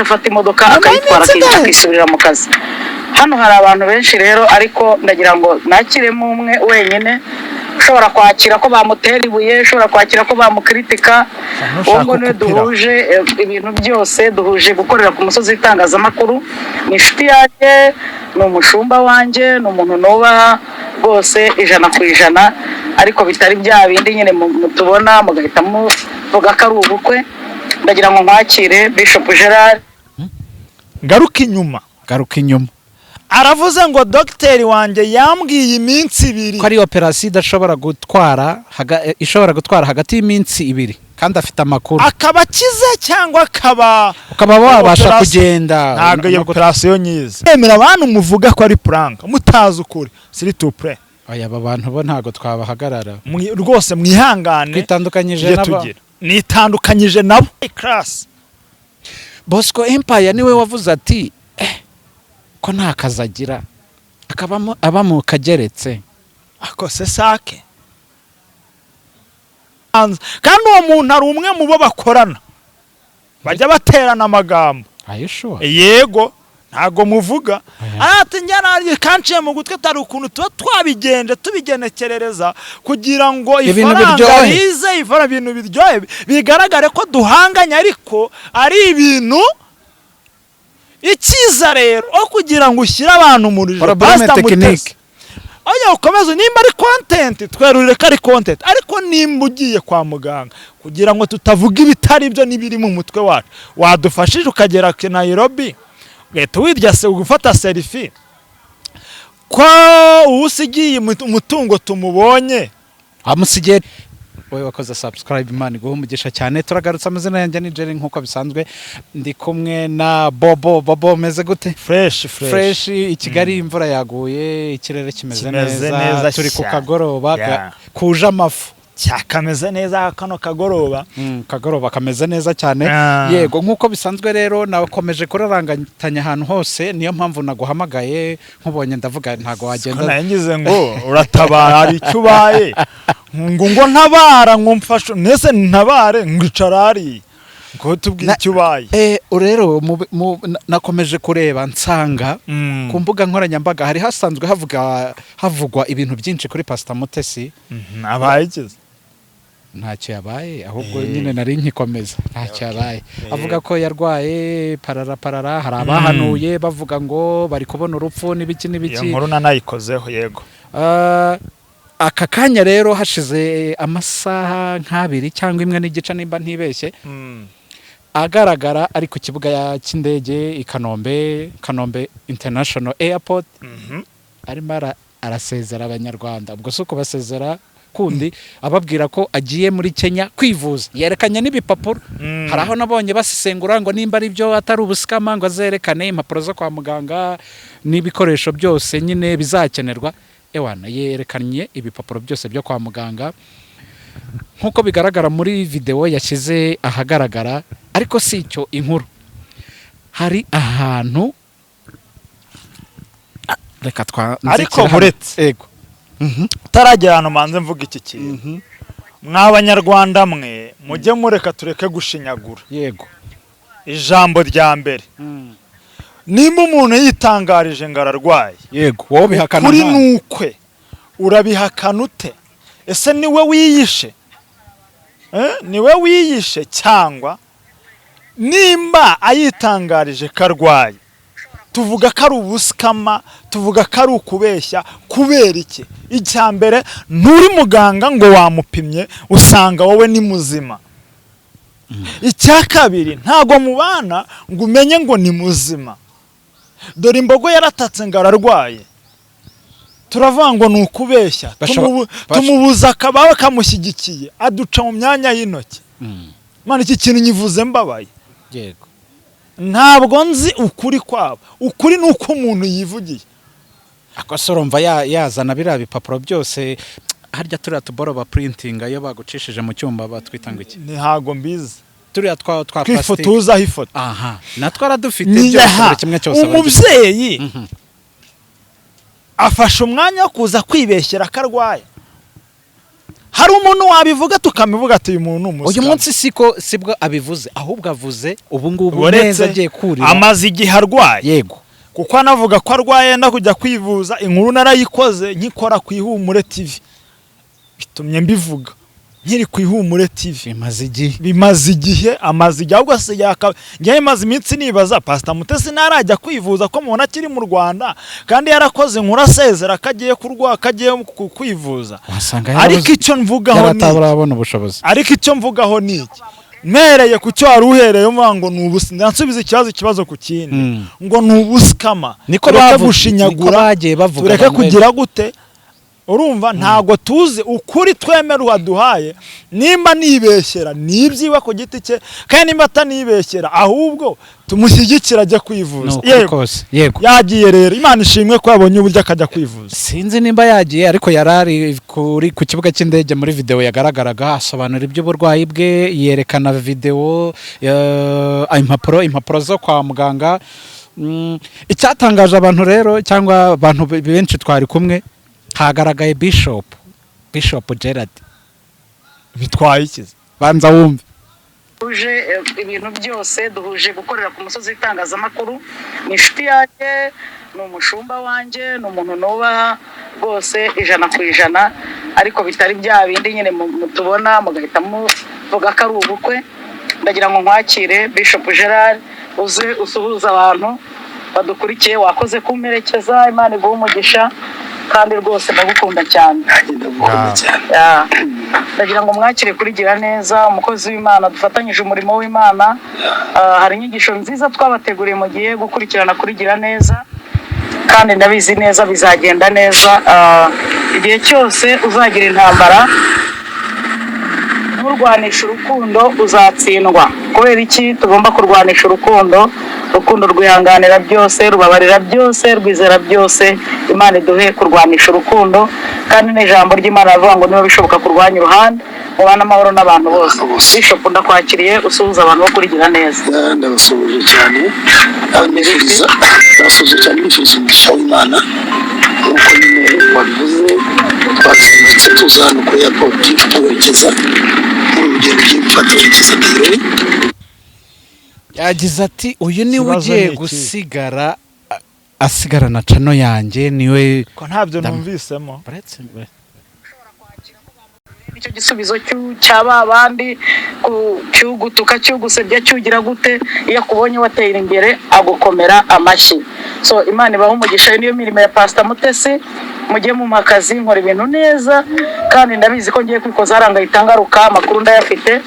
Afata imodoka Nyuma akayitwara, y'iminsi akicara, ingahe? Akisubirira mu kazi. Hano hari abantu benshi rero, ariko ndagira ngo nakiremo umwe wenyine ushobora kwakira ko bamutera ibuye, ushobora kwakira ko bamukritika. Ntushaka Uwo ngo niwe gukupira. duhuje ibintu byose, duhuje gukorera ku musozi w'itangazamakuru. Ni inshuti yanjye, ni umushumba wanjye, ni umuntu nubaha rwose 100%, ariko bitari bya bindi nyine tubona mugahita muvuga ko ari ubukwe. Ndagira ngo nkwakire, Bishop Gerard. Ngaruka inyuma. Garuka inyuma. Aravuze ngo dogiteri wanjye yambwiye iminsi 2. Ko ari operasiyo idashobora gutwara ishobora gutwara hagati y'iminsi 2, kandi afite amakuru. Akaba akize cyangwa akaba ukaba wabasha Operasiyo- kugenda. Ntabwo iyo no operasiyo nyizi. Yemera abantu muvuga ko ari prank mutazi ukuri, s'il te plaît. Oya, aba bantu bo ntabwo twabahagarara. Rwose mwihangane. Twitandukanyije Tujye n'aba tugira nitandukanyije nabo class. Bosco Empire niwe wavuze ati ko nta kazi agira, akabamo aba mu kageretse. Ako se sake, kandi uwo muntu ari umwe mu bo bakorana, bajya baterana amagambo. Ayishuwa. Yego, ntago muvuga. Oya. Ati njyana kanciye mu gutwi, atari ukuntu tuba twabigenje, tubigenekerereza kugira ngo Ibintu ifaranga biryohe. rize, ifaranga, ibintu biryohe, bigaragare ko duhanganye, ariko ari ibintu icyiza rero aho kugira ngo ushyire abantu mu rujijo. Problème Pastor technique. Mutesi, oya, ukomeze. Nimba ari content, twerurire ko ari content, ariko nimba ugiye kwa muganga, kugira ngo tutavuga ibitari byo n'ibiri mu mutwe wacu, wadufashije ukagera ku Nairobi, ugahita wirya se ugufata selfie, ko uwusigiye umutungo tumubonye. Amusigiye. Wowe wakoze subscribe, Imana iguhe umugisha cyane. Turagarutse, amazina yanjye ni Jerry nk'uko bisanzwe, ndi kumwe na Bobo. Bobo, umeze gute? Fresh, fresh. Fresh. I Kigali imvura yaguye, ikirere kimeze Kimeze neza, neza turi ku cyane. kagoroba kuje amafu. Cyakameze neza kano kagoroba. Kagoroba kameze neza cyane. Yego, nk'uko bisanzwe rero nakomeje kurarangatanya ahantu hose, niyo mpamvu naguhamagaye nkubonye ndavuga ntago Ko wagenda. Nari ngize ngo uratabara, hari icyo ubaye, ngo ntabara, ngo mfashe nese ntabare, ngo icara hariya, ngo tubwire icyo ubaye. Rero nakomeje kureba nsanga ku mbuga nkoranyambaga hari hasanzwe havugwa ibintu byinshi kuri Pastor Mutesi. Abaye ikize? Ntacyo yabaye, ahubwo nyine nari nkikomeza, ntacyo yabaye. Avuga ko yarwaye parara parara, hari abahanuye bavuga ngo bari kubona urupfu n'ibiki Iyo n'ibiki. nkuru nanayikozeho, yego. Ah, aka kanya rero hashize amasaha nk'abiri cyangwa imwe n'igice nimba ntibeshye, agaragara ari ku kibuga cy'indege i Kanombe, Kanombe International Airport, arimo arasezera Abanyarwanda. Ubwo si ukubasezera kundi, ababwira ko agiye muri Kenya kwivuza, yerekanye n'ibipapuro. Hari aho nabonye basesengura ngo nimba ari byo atari ubusikama, ngo azerekane impapuro zo kwa muganga n'ibikoresho byose nyine bizakenerwa. Ewana, yerekanye ibipapuro byose byo kwa muganga nk'uko bigaragara muri videwo yashyize ahagaragara. Ariko si icyo inkuru, hari ahantu. Ah, reka twa Ariko nzikira hano. muretse. Yego. Utaragera ahantu, manze mvuga iki kintu. Mwa Banyarwanda mwe, mujye mureka tureke gushinyagura. Ijambo rya mbere, nimba umuntu yitangarije ngo ararwaye, Yego, wowe bihakana kuri nkana. nukwe urabihakana ute? Ese niwe wiyishe? Niwe wiyishe? Cyangwa nimba ayitangarije ko arwaye, tuvuga ko ari ubusikama, tuvuga ko ari ukubeshya kubera iki? Icya mbere, nturi muganga ngo wamupimye usanga wowe ni muzima. Icya kabiri, ntago mubana ngo umenye ngo ni muzima. Dore imbogo yaratatse ngo ararwaye, turavuga ngo ni ukubeshya. Tumubuza akaba kamushyigikiye, aduca mu myanya y'intoki. Mwana, iki kintu nyivuze mbabaye. Ntabwo nzi ukuri kwabo. Ukuri ni uko umuntu yivugiye. Akose urumva yazana biriya bipapuro byose? Harya turiya tuboro ba printinga iyo bagucishije mu cyuma batwita ngo iki? Ntabwo mbizi. Turiya twa Twifoto, plastic. tuzaho ifoto. Aha, natwo aradufite byose, buri kimwe cyose baragifite. Umubyeyi afashe umwanya wo kuza kwibeshyera ko arwaye. Hari umuntu wabivuga tukamuvuga ati uyu muntu ni Uyu umuscammer. munsi siko sibwo abivuze, ahubwo avuze ubu ngubu Uretse neza agiye kurira. Amaze igihe arwaye, kuko anavuga ko arwaye yenda kujya kwivuza. Inkuru narayikoze nkikora ku Ihumure TV, bitumye mbivuga nkiri ku Ihumure TV. Bimaze igihe. Bimaze igihe, amaze igihe. Ahubwo se yaka njyewe maze iminsi nibaza, Pastor Mutesi ntarajya kwivuza, ko mubona akiri mu Rwanda kandi yarakoze inkuru asezera ko agiye kurwara, ko agiye kwivuza. Wasanga Ariko icyo mvugaho ni iki? yaratarabona ubushobozi. Ariko icyo mvugaho ni iki? Mpereye ku cyo wari uhereye uvuga ngo ni ubusi, ndansubiza ikibazo ku kindi, ngo ni ubuscammer. Niko Tureke gushinyagura, niko bagiye bavuga tureke abantu benshi. kugira gute. Urumva ntago tuzi ukuri, twemera uwaduhaye. Nimba nibeshyera ni ibyiwe ku giti cye, kandi nimba atanibeshyera ahubwo tumushyigikira ajye Ni kwivuza. ukuri Yego. kose, yego. Yagiye rero, Imana ishimwe ko yabonye uburyo akajya kwivuza. Sinzi nimba yagiye, ariko yari ari ku kibuga cy'indege. Muri videwo yagaragaraga asobanura iby'uburwayi bwe, yerekana videwo, impapuro zo kwa muganga. Icyatangaje abantu rero, cyangwa abantu benshi twari kumwe, hagaragaye Bishop Gerard. Bitwaye ikiza? Banza wumve. Duhuje ibintu byose, duhuje gukorera ku musozi w'itangazamakuru. Ni inshuti yanjye, ni umushumba wanjye, ni umuntu nubaha rwose 100%, ariko bitari bya bindi nyine mutubona mugahita muvuga ko ari ubukwe. Ndagira ngo nkwakire, Bishop Gerard, uze usuhuze abantu badukurikiye. Wakoze kumperekeza, Imana iguhe umugisha, kandi rwose ndagukunda cyane. Nanjye ndagukunda cyane. Yeah. Ndagira ngo mwakire kuri Gira Neza, umukozi w'Imana dufatanyije umurimo w'Imana. Hari inyigisho nziza twabateguriye mugiye gukurikirana kuri Gira Neza, kandi ndabizi neza bizagenda neza. Igihe cyose uzagira intambara nturwanisha urukundo, uzatsindwa. Kubera iki tugomba kurwanisha urukundo? Urukundo rwihanganira byose, rubabarira byose, rwizera byose. Imana iduhe kurwanisha urukundo. Kandi n'ijambo ry'Imana rivuga ngo niba bishoboka kurwanya uruhande, mubane amahoro n'abantu bose. Bose. Bishop, ndakwakiriye, usuhuza abantu bo kuri Gira Neza. Ndabasuhuje cyane, nifuriza, ndabasuhuje cyane, nifuriza umugisha w'Imana. Nk'uko nyine wabivuze, twazindutse tuza hano kuri airport twerekeza muri urugendo ugiye gufata werekeza Nairobi. Yagize ati: "Uyu niwe Ikibazo ugiye ni iki? gusigara asigarana channel yanjye, niwe." Ko ntabyo numvisemo? Icyo gisubizo cya ba bandi cy'ugutuka, cy'ugusebya, cyugira gute, iyo akubonye watera imbere agukomera amashyi. So Imana ibaha umugisha. Iyo niyo mirimo ya Pastor Mutesi. Mujye mu makazi, nkora ibintu neza, kandi ndabizi ko ngiye kwikoza harangahita ngaruka, amakuru ndayafite.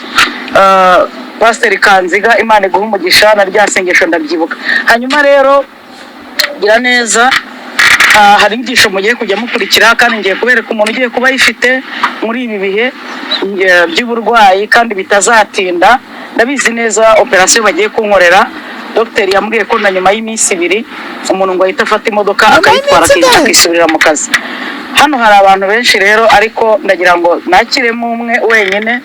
Pasiteri Kanziga, Imana iguha umugisha, na rya sengesho ndabyibuka. Hanyuma rero Gira Neza, hari inyigisho mugiye kujya mukurikira, kandi ngiye kubereka umuntu ugiye kuba ayifite muri ibi bihe by'uburwayi, kandi bitazatinda. Ndabizi neza operasiyo bagiye kunkorera, dogiteri yambwiye ko na nyuma y'iminsi 2 umuntu ngo ahite afata imodoka akayitwara, akisubirira mu kazi. Hano hari abantu benshi rero, ariko ndagira ngo nakiremo umwe wenyine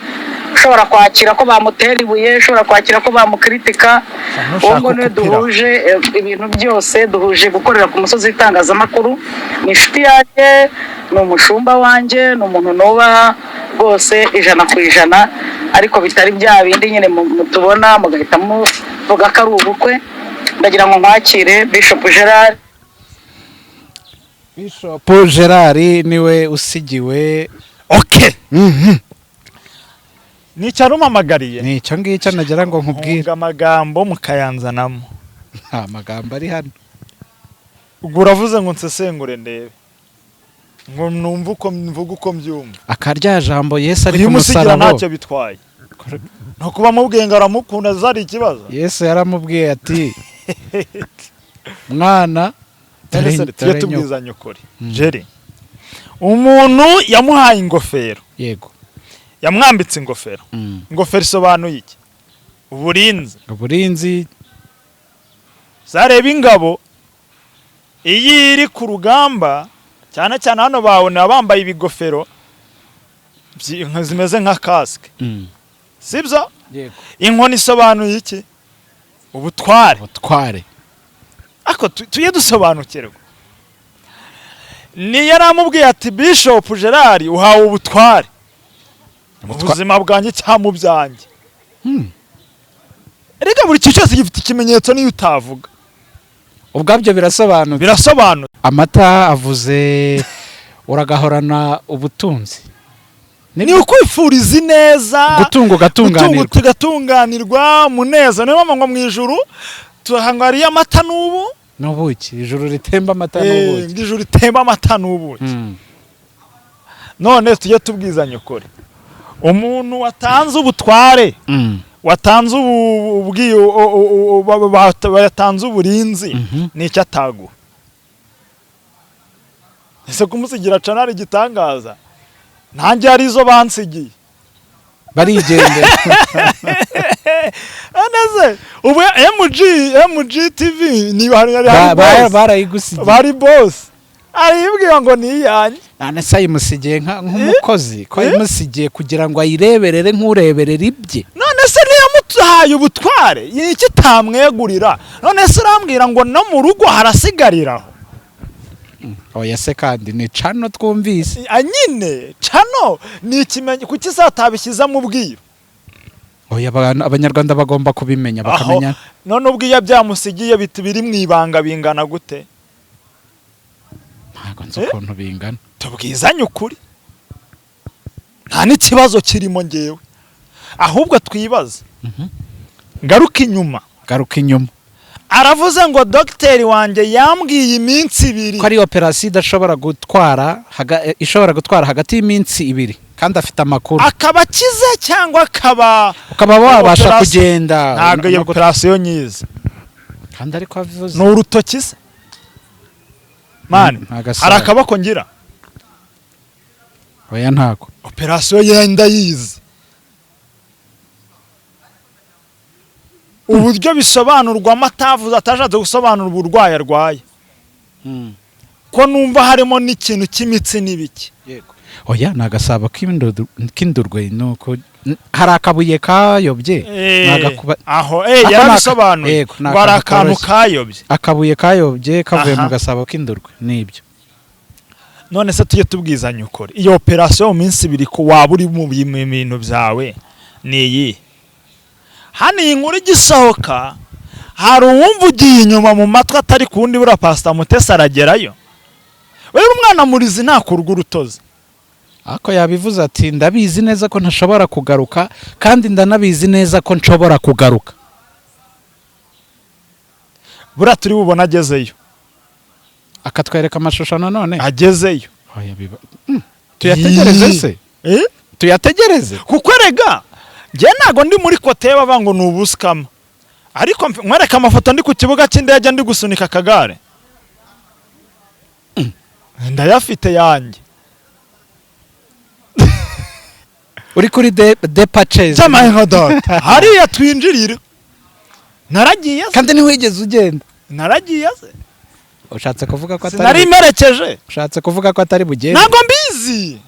ushobora kwakira ko bamutera ibuye, ushobora kwakira ko bamukritika. Ntushaka Uwo ngo niwe gukupira. duhuje ibintu byose, duhuje gukorera ku musozi w'itangazamakuru. Ni inshuti yanjye, ni umushumba wanjye, ni umuntu nubaha rwose 100%, ariko bitari bya bindi nyine mutubona mugahita muvuga ko ari ubukwe. Ndagira ngo nkwakire, Bishop Gerard. Bishop Gerard niwe usigiwe. Okay, ni icyo umpamagariye? Ni icyo ngicyo nagira ngo nkubwire. Nkunga amagambo mukayanzanamo. Nta magambo ari hano. Ubwo uravuze ngo nsesengure, ndebe ngo numve uko mvuga, uko mbyumva. Akarya jambo Yesu ari ku Kuyimusigira musaraba. ntacyo bitwaye, no kuba mubwiye ngo aramukunda zari ikibazo? Yesu yaramubwiye ati: "Mwana, None se dore tujye dore nyoko." tubwizanya ukuri. Jerry, umuntu yamuhaye ingofero, yamwambitse ingofero. Ingofero isobanuye iki? Uburinzi. Uburinzi. Zareba ingabo iyo iri ku rugamba, cyane cyane hano babona bambaye ibigofero zimeze nka kasike, sibyo? Yego. Inkoni isobanuye iki? Ubutware. Ubutware. Ariko tujye dusobanukirwa. Ni yaramubwiye ati: "Bishop Gerard, uhawe ubutware." Mu buzima bwanjye cyangwa mu byanjye. Erega buri kintu cyose gifite ikimenyetso niyo utavuga. Ubwabyo birasobanutse. Birasobanutse. Amata avuze uragahorana ubutunzi. Ni ukwifuriza ineza. Gutunga ugatunganirwa. Gutunga tugatunganirwa, umunezero. Niyo mpamvu ngo mu ijuru tuhanga hariyo amata n'ubu n'ubuki, ijuru ritemba amata n'ubuki. Ngo ijuru ritemba amata n'ubuki. None tujye tubwizanya ukuri, umuntu watanze ubutware, watanze yatanze uburinzi, ni icyo ataguha? Ese kumusigira channel igitangaza? Nanjye hari izo bansigiye. Barigendera. Neze ubu MG TV ni hari boss. Barayigusigiye. Bari boss aribwira ngo ni iyanjye. None se ayimusigiye nk'umukozi ko ayimusigiye kugira ngo ayireberere nk'ureberera ibye? None se niyo ubutware, ni iki itamwegurira? None se urambwira ngo no mu rugo harasigariraho? Oya se, kandi ni channel twumvise. Ah, nyine channel ni ikimenyi, kuki se atabishyize mu bwiru? Oya, abanyarwanda bagomba kubimenya, bakamenya. Aho none ubwo iyo byamusigiye biri mu ibanga bingana gute? Ntabwo nzi ukuntu bingana. Tubwizanye ukuri, nta n'ikibazo kirimo ngewe, ahubwo twibaze. Ngaruka inyuma. Garuka inyuma. Aravuze ngo dogiteri wanjye yambwiye iminsi 2. Ko ari operasiyo idashobora gutwara ishobora gutwara hagati y'iminsi 2, kandi afite amakuru. Akaba akize cyangwa akaba ukaba wabasha kugenda. Ntabwo iyo operasiyo nyizi. Kandi ariko avuze. Ni urutoki se man? Ntagasaro. Hari akaboko ngira? Oya, ntako. Operasiyo yenda yizi uburyo bisobanurwamo, atavuze, atashatse gusobanura uburwayi arwaye, ko numva harimo n'ikintu cy'imitsi n'ibiki. Oya, ni agasabo k'indurwe, ni uko hari akabuye kayobye. Ni Aho Ako ni yarabisobanuye. Yego, ni ngo hari akantu akantu koroshye. kayobye. Akabuye kayobye kavuye Aha. mu gasabo k'indurwe, nibyo. None se tujye tubwizanya ukuri, iyo operasiyo mu minsi 2, ko waba uri mu bintu byawe, ni iyi hano iyi nkuru igisohoka, hari uwumva ugiye inyuma mu matwi atari ku wundi. Buriya Pasita Mutesi aragerayo rero, umwana murizi ntakurwa urutozi. Ariko yabivuze ati: "Ndabizi neza ko ntashobora kugaruka, kandi ndanabizi neza ko nshobora kugaruka." Buriya turi bubone agezeyo. Akatwereka amashusho nanone. Agezeyo. Oya, tuyategereze se? Eh? Tuyategereze. Kuko erega njye ntabwo ndi muri côté bavuga ngo ni ubusikama, ariko nkwereka amafoto ndi ku kibuga cy'indege ndi gusunika akagare, ndayafite yanjye. Uri kuri de purchase. Cyamaye nka data hariya twinjirira, naragiye se? Kandi ntiwigeze ugenda. Naragiye se? Ushatse kuvuga ko Sinari atari mperekeje. Ushatse kuvuga ko atari bugende? Ntabwo mbizi.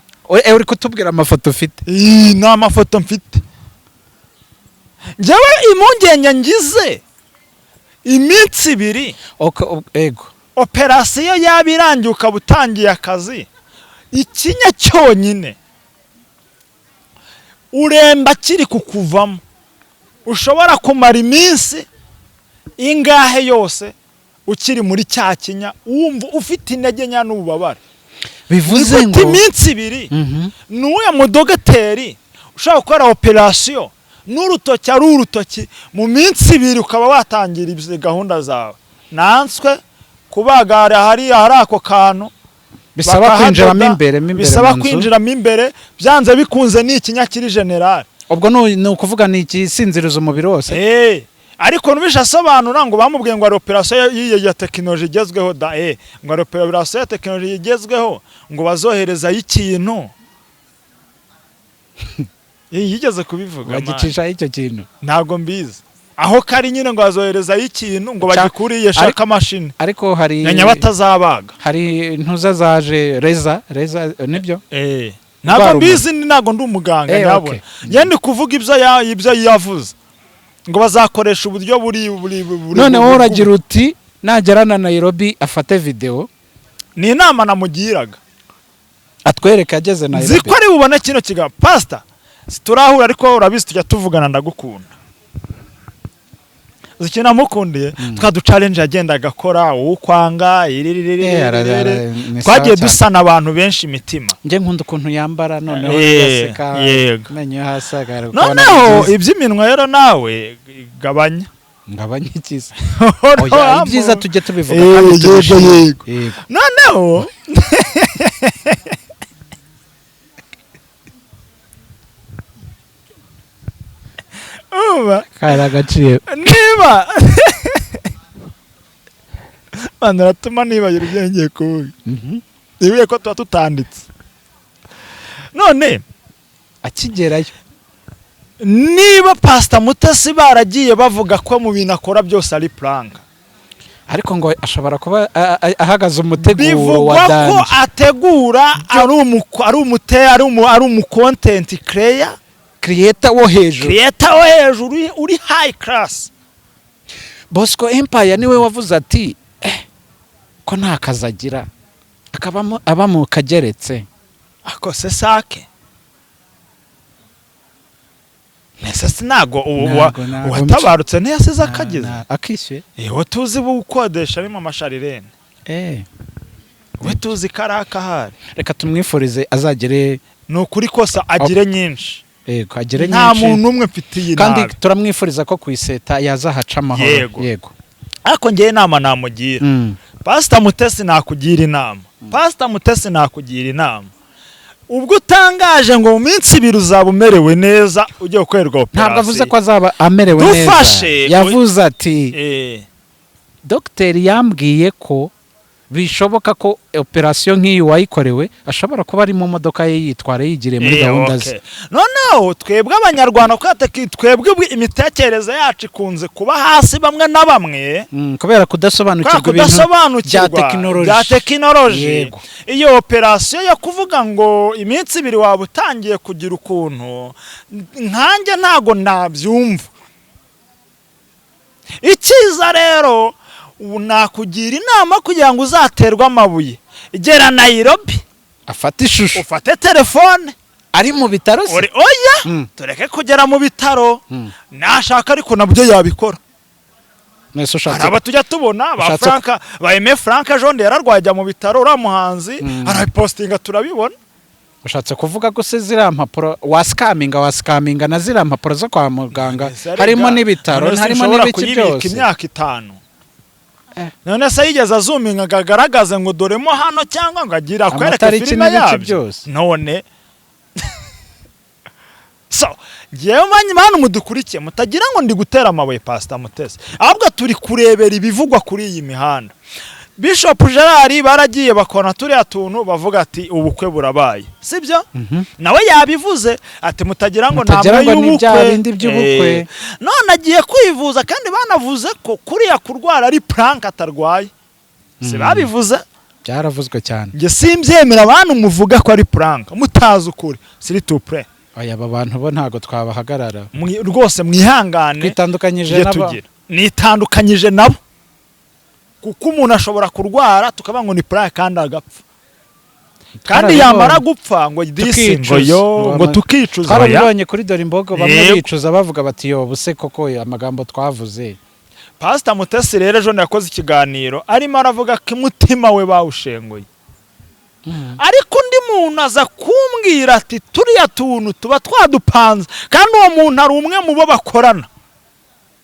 Uri kutubwira amafoto ufite. Iyi ni amafoto mfite njyewe. Impungenge ngize, iminsi 2, Ego. operasiyo yaba irangiye ukaba utangiye akazi, ikinya cyonyine uremba kiri kukuvamo, ushobora kumara iminsi ingahe yose ukiri muri cya kinya, wumva ufite intege nke n'ububabare? Bivuze Ufite ngo iminsi 2. Ni uwuhe mudogiteri ushobora gukora operasiyo n'urutoki ari urutoki, mu minsi 2 ukaba watangira izi gahunda zawe? Nanswe kubaga hariya hari ako kantu Bisaba bakahadoda, kwinjiramo imbere, mo imbere bisaba mu nzu. kwinjiramo imbere, byanze bikunze ni ikinya kiri général. Ubwo ni ukuvuga ni igisinziriza umubiri wose. Ariko nubisha asobanura ngo bamubwiye ngo hari operasiyo y'iyi ya tekinoloji igezweho da, ngo hari operasiyo ya tekinoloji igezweho, ngo bazoherezayo ikintu. Yigeze kubivuga man. Bagicishaho icyo kintu. Ntabwo mbizi aho kari nyine, ngo bazoherezayo ikintu ngo bagikuriye shaka mashini. Ariko hari Nyanya batazabaga. Hari intuza zaje reza reza, nibyo. Ntabwo Rwa mbizi, ntabwo ndi umuganga. Nyabona njye ndi kuvuga ibyo yavuze ngo bazakoresha uburyo buri None wowe uragira uti nagera na Nairobi afate video. Ni inama namugiraga. Atwereke ageze Nzi Nairobi. ko ari bubone kino kiganiro, pasita. Turahura, ariko urabizi tujya tuvugana, ndagukunda. Uzi ikintu namukundiye? Twa du challenge yagendaga akora, ukwanga Ni sawa twagiye cyane. dusana abantu benshi imitima. Njye nkunda ukuntu yambara noneho agaseka, amenyo yo hasi agaragara. Noneho iby'iminwa rero nawe gabanya. Ngabanya ikiza? Oya, ibyiza tujye tubivuga kandi Yego, tubishime. yego. Yego. Noneho uba Kari agaciro. Niba bana uratuma nibagira ibyo ngiye kuvuga. Nibuye ko tuba tutanditse none. Akigerayo. Niba Pasita Mutesi baragiye bavuga ko mu bintu akora byose ari prank, Ariko ngo ashobora kuba ahagaze umuteguro bivugwa wa ko danger. ategura, ari umute ari umu ari umu content creator. Creator wo hejuru. Creator wo hejuru, uri high class. Bosco Empire niwe wavuze ati ko nta kazi agira, akabamo aba mu kageretse. Ako se sake ese sinago Ntago uwatabarutse ntiyasize akagize? Akishyuye. Ewe, tuzi bukodesha arimo amasharirene. We tuzi ko ari akahari. Reka tumwifurize azagere. Ni ukuri kose agire nyinshi. Yego, agere Nta nyinshi. muntu umwe mfitiye Kandi inabi. turamwifuriza ko ku iseta yazahaca amahoro. Yego. Yego. Ariko ngewe inama namugira, Pasita Mutesi, nakugira inama, Pasita Mutesi, nakugira inama. Ubwo utangaje ngo mu minsi 2 uzaba umerewe neza, ugiye gukorerwa Ntabwo avuze operasiyo. ko azaba amerewe neza. Dufashe. Yavuze ati dogiteri yambwiye ko bishoboka ko operasiyo nk'iyi wayikorewe ashobora kuba ari mu modoka ye yitwara, yigiriye muri gahunda ze. Noneho twebwe Abanyarwanda, kuko twebwe imitekerereze yacu ikunze kuba hasi bamwe na bamwe. Kubera kudasobanukirwa Kubera ibintu kudasobanukirwa bya tekinoloji. bya tekinoloji. Iyo operasiyo yo kuvuga ngo iminsi 2 waba utangiye kugira ukuntu, nkanjye ntago nabyumva. Icyiza rero, ubu nakugira inama kugira ngo uzaterwe amabuye, gera Nairobi, Afata ishusho ufate telefone. Ari mu bitaro se? Oya, tureke kugera mu bitaro. Nashaka ariko nabyo yabikora. Mwese Hari ushatse aba tujya tubona ba Franka, ba Aime Frank Jonde, yararwaye ajya mu bitaro, uriya muhanzi, arabipostinga turabibona. Ushatse kuvuga ko se ziriya mpapuro wasikaminga na ziriya mpapuro zo kwa muganga, Ese arega, harimo n'ibitaro, none se harimo nshobora n'ibiki kuyibika byose? imyaka 5. None se yigeze azuminga ngo agaragaze ngo doremo hano, cyangwa ngo agire akwereke Amatariki filime n'ibiki yabyo? byose. None so ngewe manyi hano mudukurikiye, mutagira ngo ndi gutera amabuye Pasita Mutesi, ahubwo turi kurebera ibivugwa kuri iyi mihanda. Bishop Gerard baragiye bakora turiya tuntu, bavuga ati ubukwe burabaye, sibyo? Nawe yabivuze ati mutagira ngo Mutagira ntabwo ngo ni bya y'ubukwe. bindi by'ubukwe. None agiye kwivuza, kandi banavuze ko kuriya kurwara ari prank, atarwaye, si babivuze? Byaravuzwe cyane. Njye simbyemera. Abantu muvuga ko ari prank mutazi ukuri, s'il te plaît. Oya, aba bantu bo ntabwo twabahagarara. Rwose mwihangane. Twitandukanyije Tujye nabo. tugira nitandukanyije nabo, kuko umuntu ashobora kurwara tukavuga ngo ni prank kandi agapfa, kandi Twarabibonye. yamara gupfa ngo disi ngo Tukicuza. yo ngo tukicuza. Oya. Twarabibonye kuri Dore Imbogo, bamwe bicuza bavuga bati yo buse koko amagambo twavuze. Pasita Mutesi rero ejo yakoze ikiganiro arimo aravuga ko umutima we bawushenguye, ariko undi muntu aza kumbwira ati turiya tuntu tuba twadupanze, kandi uwo muntu ari umwe mu bo bakorana,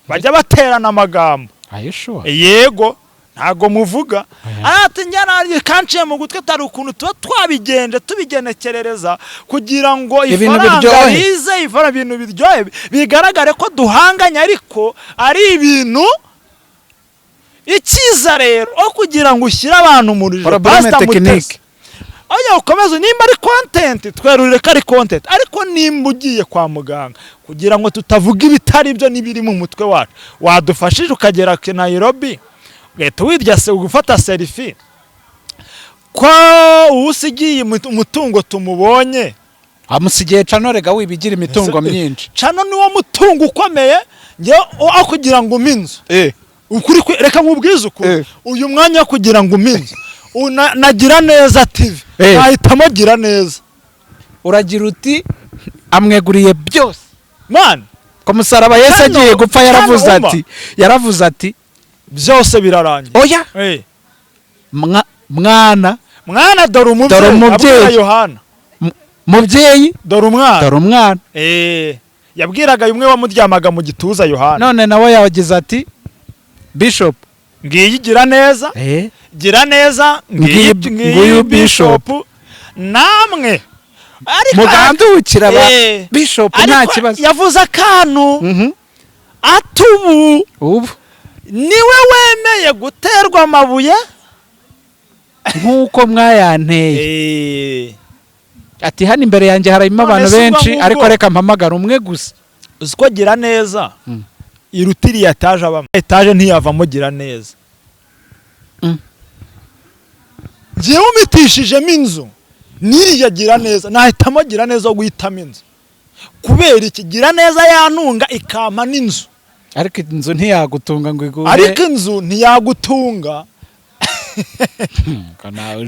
bajya baterana amagambo. Ayishuwa? Yego, ntago muvuga. Oya. Ati njyana kanciye mu gutwi, atari ukuntu tuba twabigenje tubigenekerereza kugira ngo Ibintu ifaranga biryohe. rize, ifaranga, ibintu biryohe, bigaragare ko duhanganye, ariko ari ibintu. Icyiza rero, aho kugira ngo ushyire abantu mu rujijo, Problème Pastor technique. Mutesi, aho ukomeze, nimba ari content twerurire ko ari content, ariko nimba ugiye kwa muganga, kugira ngo tutavuga ibitari byo n'ibiri mu mutwe wacu, wadufashije ukagera ku Nairobi, ugahita wirya se ugufata selfie, ko uwusigiye umutungo tumubonye. Amusigiye channel rega, wibigira imitungo myinshi. Channel niwo mutungo ukomeye. Njyewe aho kugira ngo umpe inzu, ukuri reka nkubwize ukuri, uyu mwanya wo kugira ngo umpe inzu nagira neza TV, nahitamo gira neza. Uragira uti Amweguriye byose. Man. Ku musaraba Yesu agiye gupfa yaravuze Hano umva. ati, yaravuze ati: "Byose birarangiye." Oya. Mwana, "Mwana, dore umubyeyi." Dore umubyeyi. Abwira Yohana. "Mubyeyi, "Dore umwana." Dore umwana." Yabwiraga umwe wamuryamaga mu gituza, Yohana. None nawe yagize ati: "Bishop, "Ngiyi, gira neza, gira neza, ngiyi, Ngiyi, ngiyi nguyu bishop." Namwe ariko Mugandukira ba bishop, nta ariko kibazo. Yavuze akantu atubu Ubu niwe wemeye guterwa amabuye nk'uko mwayanteye. Ati: "Hano imbere yanjye harimo None abantu se ubwo benshi, ngubwo ariko reka mpamagara umwe gusa." Uzi ko gira neza iruta iriya etaje abamo? Etaje ntiyavamo gira neza. Njyewe umitishijemo inzu n'iriya gira neza, nahitamo gira neza wo guhitamo inzu. Kubera iki? Gira neza yantunga, ikampa n'inzu. Ariko inzu ntiyagutunga ngo iguhe. Ariko inzu ntiyagutunga. Ko nawe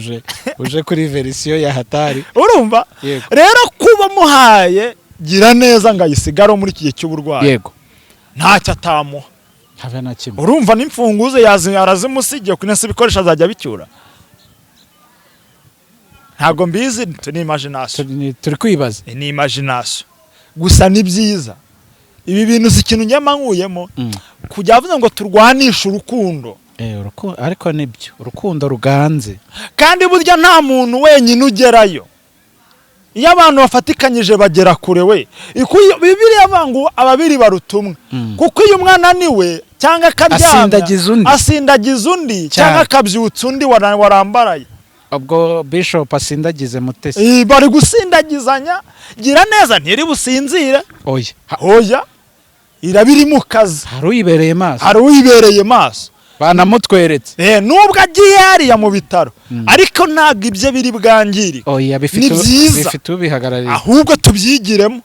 uje kuri version ya hatari. Urumva? Yego. Rero kuba muhaye gira neza ngo ayisigare muri iki gihe cy'uburwayi, ntacyo atamuha. Habe na kimwe. Urumva n'imfunguzo arazimusigiye, kunese ibikoresho azajya abicyura, ntabwo mbizi, ni imagination. Turi kwibaza. Ni imagination gusa. Ni byiza ibi bintu, si ikintu njyama nkuyemo kujya avuze ngo turwanishe urukundo. Ariko nibyo, urukundo ruganze. Kandi burya nta muntu wenyine ugerayo, iyo abantu bafatikanyije bagera kure. We Bibiliya ivuga ngo ababiri baruta umwe, kuko iyo umwe ananiwe cyangwa akaryamya, Asindagiza undi. Asindagiza undi cyangwa akabyutsa undi warambaraye. Ubwo bishop asindagize Mutesi. Bari gusindagizanya. Gira neza ntiri businzire. Oya. Hoya, iraba iri mu kazi. Hari uyibereye maso. Hari uyibereye maso. Banamutweretse. Nubwo agiye hariya mu bitaro, ariko ntabwo ibye biri bwangirike. Oya, bifite Ni byiza. bifite ubihagarariye. Ahubwo tubyigiremo.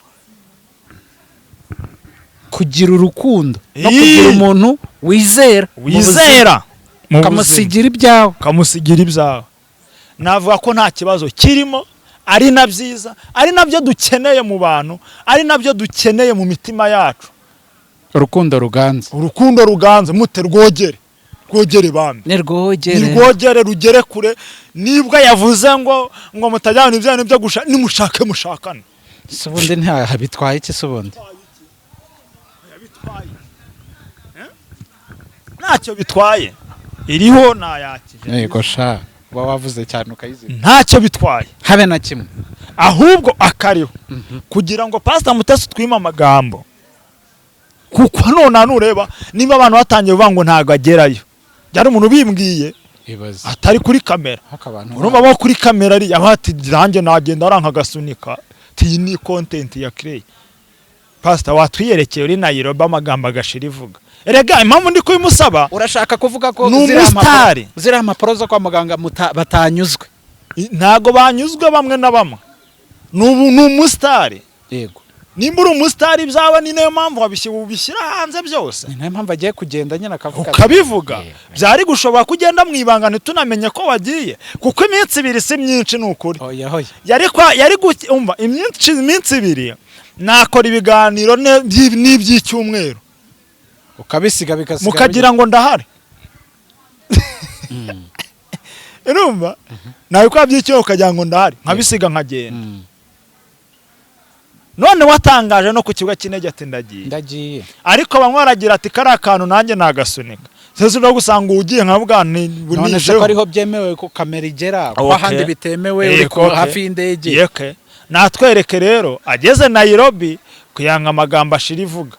Kugira urukundo no kugira umuntu wizera mu buzima. Wizera mu buzima. Ukamusigira ibyawe. Ukamusigira ibyawe. Navuga ko nta kibazo kirimo, ari na byiza, ari nabyo dukeneye mu bantu, ari nabyo dukeneye mu mitima yacu. Urukundo ruganze. Urukundo ruganze mute? Rwogere, rwogere bambi. Nirwogere. Nirwogere rugere kure. Nibwo yavuze ngo mutajyana ibyanyu byo gusha, nimushake mushakane. Se ubundi nta bitwaye iki se ubundi? Ntacyo bitwaye, iriho nayakije. Yego sha, uba wavuze cyane ukayizima. Ntacyo bitwaye. Habe na kimwe. Ahubwo akariho kugira ngo Pasita Mutesi twime amagambo, kuko none nureba niba abantu batangiye kuvuga ngo ntabwo agerayo, byari umuntu ubimbwiye Ibaze. atari kuri kamera. Haka abantu Urumva bo kuri kamera ari aba ati: "Nanjye nagenda aranka agasunika." Iyi ni content ya Clay. Pasita, watwiyerekeye uri Nairobi, amagambo agashira ivuga. Erega impamvu ndi kubimusaba, Urashaka kuvuga ko Ni ziriya umusitari. ziriya mpapuro zo kwa muganga batanyuzwe? Ntago banyuzwe bamwe na bamwe. Ni umusitari. Nimba uri umusitari, ibyawe ni nayo mpamvu ubishyira hanze byose. Ni nayo mpamvu agiye kugenda nyine akavuga ati- Ukabivuga. Byari gushobora kugenda mu ibanga, ntitunamenye ko wagiye, kuko iminsi 2 si myinshi, ni ukuri. Oya, hoya. Yari kwa yari umva, iminsi 2 nakora ibiganiro n'iby'icyumweru. Ukabisiga bikasigara. Mukagira ngo ndahari. Urumva, nabikora by'icyumweru ukagira ngo ndahari, nkabisiga nkagenda. None watangaje no ku kibuga cy'indege ati: "Ndagiye." Ndagiye. Ariko bamwe baragira ati: "Kariya kantu nanjye nagasunika." Sese no gusanga ugiye nkavuga ni None se ko ariho byemewe ko kamera igera, ko ahandi bitemewe, uri hafi y'indege? Yeke natwereke rero ageze Nairobi kuyanga amagambo ashira ivuga.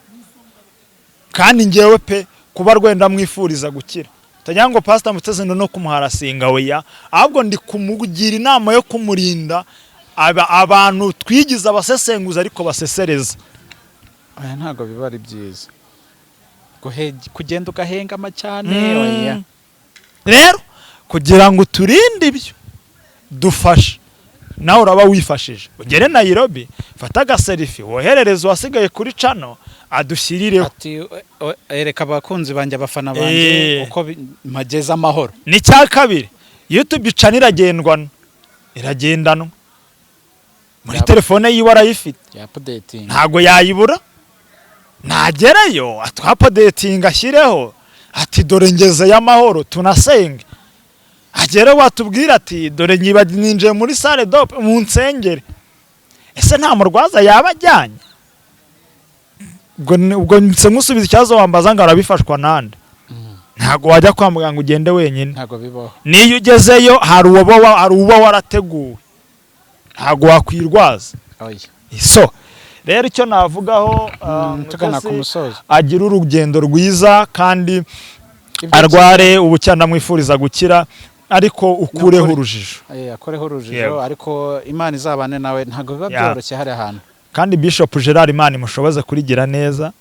Kandi ngewe pe, kuba rwenda mwifuriza gukira, utagira ngo Pastor Mutesi no kumuharasinga, weya, ahubwo ndi kumugira inama yo kumurinda abantu twigize abasesenguzi ariko basesereza. Oya, ntabwo biba ari byiza kugenda ugahengama cyane. Oya. Rero kugira ngo uturinde ibyo, dufashe nawe uraba wifashije, ugere Nairobi, fata agaselfie, woherereze uwasigaye kuri channel adushyirireho. Ati: "Ereka abakunzi banjye, abafana banjye uko mpageze amahoro." N'icya kabiri, YouTube channel iragendwana, iragendanwa. Muri telefone yiwe arayifite. Ya updating. Ntago yayibura. Nagerayo atwa-updatinga, ashyireho ati: "Dore ngeze y'amahoro, tunasenge." Agere watubwira ati: "Dore nyiba ninjiye muri salle d'op, mu nsengere." Ese nta murwaza yaba ajyanye? Ubwo nse nkusubiza ikibazo wambaza ngo arabifashwa nande? Ntago wajya kwa muganga ugende wenyine. Ntabwo bibaho. Niyo ugezeyo hari uba warateguwe, ntago wakwirwaza. Oya. So rero icyo navugaho, Tugana ku Mutesi musozo. agira urugendo rwiza kandi Ibyo arware ubukira, ndamwifuriza gukira, ariko ukureho Nukuri. urujijo. Akoreho urujijo. Yego. Ariko Imana izabane nawe, ntabwo biba byoroshye hari ahantu. Kandi Bishop Gerard, Imana imushoboze kurigira neza.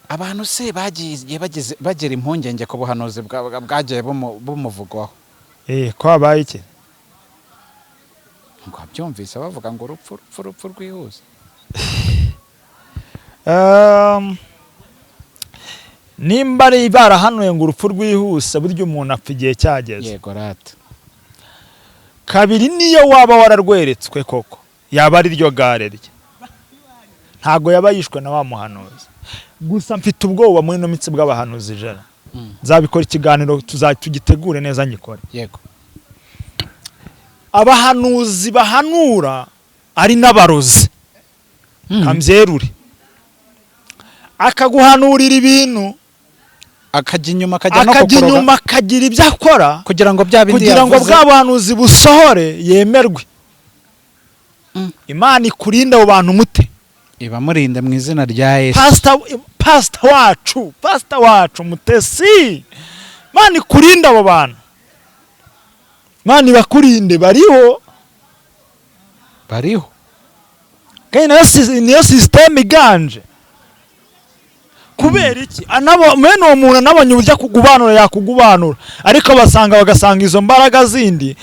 Abantu se bagiye bagira impungenge ku buhanuzi bwagiye bumuvugwaho. Ko habaye iki? Ngo wabyumvise bavuga ngo urupfu, urupfu, urupfu rwihuse. Nimba ari barahanuye ngo urupfu rwihuse, burya umuntu apfa igihe cyageze. Yego rata. Kabiri, niyo waba wararweretswe koko, yaba ari ryo gare rye, ntago yaba yishwe na wa muhanuzi. Gusa mfite ubwoba muri ino minsi bw'abahanuzi 100. Nzabikora ikiganiro, tugitegure neza ngikore. Abahanuzi bahanura ari n'abarozi. Kambyerure, akaguhanurira ibintu, akajya inyuma, akajya no akajya kukuroga. inyuma akagira ibyo akora kugira ngo bya bindi kugira ngo yavuze bwa buhanuzi busohore, yemerwe. Imana ikurinde abo bantu mute. Ibamurinde mu izina rya Yesu. Pasita wacu, pasita wacu Mutesi, Imana ikurinde abo bantu, Imana ibakurinde, bariho. Bariho. Kandi nayo niyo système iganje. Kubera iki? Mwene uwo muntu anabonye uburyo akugubanura, yakugubanura, ariko basanga bagasanga izo mbaraga zindi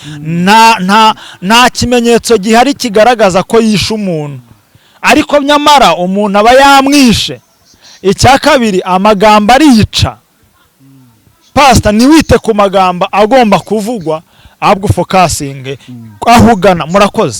nta kimenyetso gihari kigaragaza ko yishe umuntu, ariko nyamara umuntu aba yamwishe. Icya kabiri, amagambo arica. Pasita, ntiwite ku magambo agomba kuvugwa, ahubwo ufocusinge aho ugana. Murakoze.